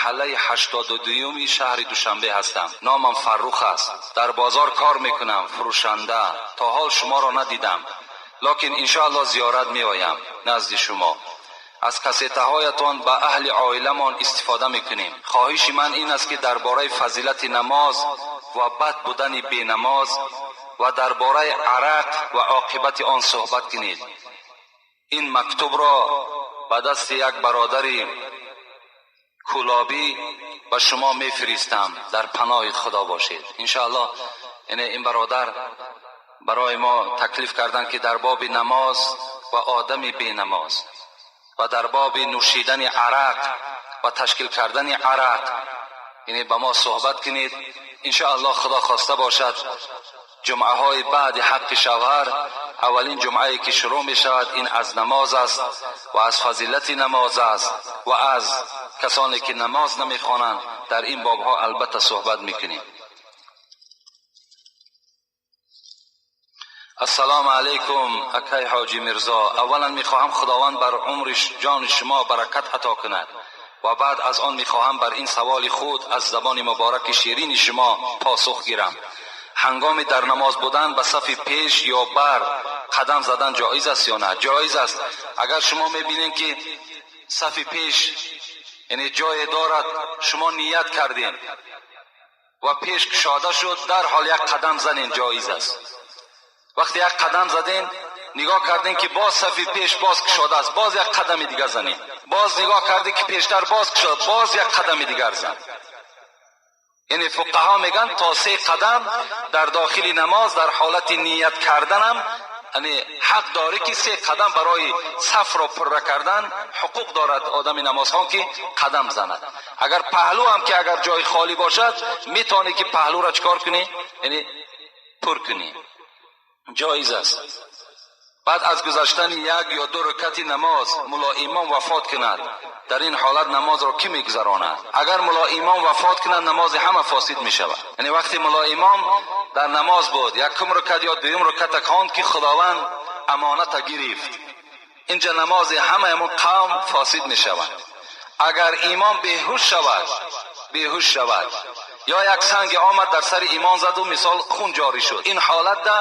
маҳаллаи 82-юми шаҳри Душанбе ҳастам. Номам Фаррух аст. Дар бозор кор мекунам, фурӯшанда. То ҳол шуморо надидам, лекин иншоаллоҳ зиёрат меоям назди шумо. Аз кассетаҳоятон ба аҳли оиламон истифода мекунем. Хоҳиши ман ин аст, ки дар бораи фазилати намоз ва бад будани бенамоз ва дар бораи арақ ва оқибати он суҳбат кунед. Ин мактубро ба дасти як бародари кӯлобӣ ба шумо мефиристам. Дар паноҳи Худо бошед. Иншоаллоҳ, яъне ин бародар барои мо таклиф карданд, ки дар боби намоз ва одами бенамоз ва дар боби нӯшидани арақ ва ташкил кардани арақ, яъне ба мо суҳбат кунед. Иншоаллоҳ, Худо хоста бошад, ҷумъаҳои баъди ҳаққи шавҳар, аввалин ҷумъае ки шурӯъ мешавад, ин аз намоз аст ва аз фазилати намоз аст ва аз касоне ки намоз намехонанд, дар ин бобҳо албатта суҳбат мекунем. Ассалому алайкум, акай Ҳоҷӣ Мирзо. Аввалан мехоҳам Худованд бар умри ҷони шумо баракат ато кунад ва баъд аз он мехоҳам бар ин саволи худ аз забони мубораки ширини шумо посух гирам. Ҳангоми дар намоз будан ба сафи пеш ё бар қадам задан ҷоиз аст ё на? Ҷоиз аст. Агар шумо мебинед, ки сафи пеш, яъне ҷое дорад, шумо ният кардем ва пеш кушода шуд, дарҳол як қадам занен, ҷоиз аст. Вақте як қадам задем, нигоҳ кардем, ки боз сафи пеш боз кушода аст, боз як қадами дигар занем. Боз нигоҳ кардем, ки пештар боз кушода, боз як қадами дигар зан. Яъне фуқаҳо мегӯянд, то се қадам дар дохили намоз дар ҳолати ният карданам, яъне ҳақ дорӣ, ки се қадам барои сафро пурра кардан ҳуқуқ дорад одами намозхон, ки қадам занад. Агар паҳлӯ ҳам ки агар ҷои холӣ бошад, метавонӣ, ки паҳлӯро чикор кунӣ, яъне пур кунӣ, ҷоиз аст. Баъд аз гузаштани як ё ду рукати намоз мулло имом вафот кунад, дар ин ҳолат намозро кӣ мегузаронад? Агар мулло имом вафот кунад, намози ҳама фосид мешавад. Яъне вақте мулло имом дар намоз буд, якум рукат ё дуюм руката хонд, ки Худованд амоната гирифт, инҷа намози ҳамаи ҳамон қавм фосид мешавад. Агар имом беҳуш шавад ё як санге омад дар сари имом заду, мисол, хун ҷорӣ шуд, ин ҳолатда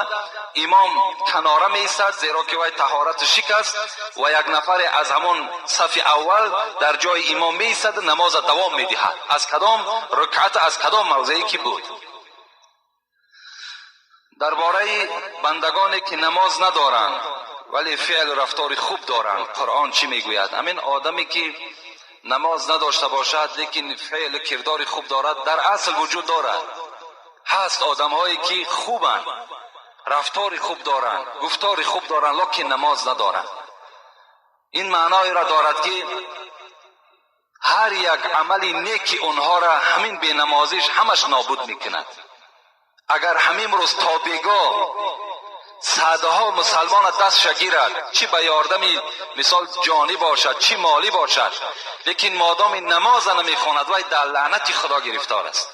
имом канора меистад, зеро ки вай таҳорату шикаст, ва як нафаре аз ҳамон сафи аввал дар ҷои имом меистаду намоза давом медиҳад, аз кадом рукъат, аз кадом мавзее ки буд. Дар бораи бандагоне ки намоз надоранд, вале феълу рафтори хуб доранд, Қуръон чӣ мегӯяд? Ҳамин одаме ки намоз надошта бошад, лекин феълу кирдори хуб дорад, дар асл вуҷуд дорад. Ҳаст одамҳое ки хубанд, рафтори хуб доранд, гуфтори хуб доранд, лекин намоз надоранд. Ин маъноеро дорад, ки ҳар як амали неки онҳоро ҳамин бенамозиш ҳамаш нобуд мекунад. Агар ҳамин рӯз то бегоҳ садҳо мусалмона дастша гирад, чӣ ба ёрдами, мисол, ҷонӣ бошад, чӣ молӣ бошад, лекин модоми намоза намехонад, вай дар лаънати Худо гирифтор аст.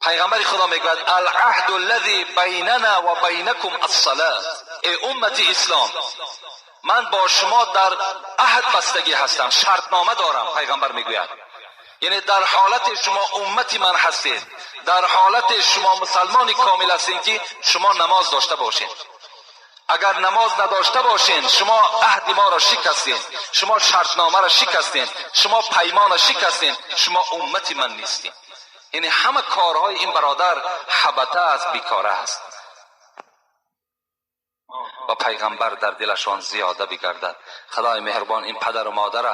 Пайғамбари Худо мегӯяд: «Алаҳду аллази байнана ва байнакум ассалат». Эй уммати ислом, ман бо шумо дар аҳд бастагӣ ҳастам, шартнома дорам, пайғамбар мегӯяд. Яъне дар ҳолати шумо уммати ман ҳастед, дар ҳолати шумо мусалмони комил ҳастед, ки шумо намоз дошта бошед. Агар намоз надошта бошед, шумо аҳди моро шикастед, шумо шартномаро шикастед, шумо паймонро шикастед, шумо уммати ман нестед. Яъне ҳама корҳои ин бародар ҳабата аст, бекора аст. Ва пайғамбар дар дилашон зиёда бигардад. Худои меҳрубон ин падару модара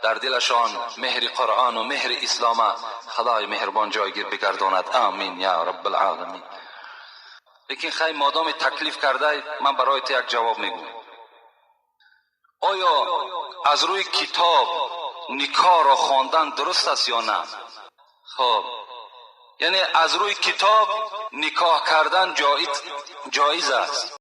дар дилашон меҳри Қуръону меҳри ислома, Худои меҳрубон, ҷойгир бигардонад. Амин я Раббалъоламин. Лекин хай, модоми таклиф кардай, ман барои ту як ҷавоб мегӯям. Оё аз рӯи китоб никоҳро хондан дуруст аст ё на? Хоб, яъне аз рӯи китоб никоҳ кардан ҷоиз аст.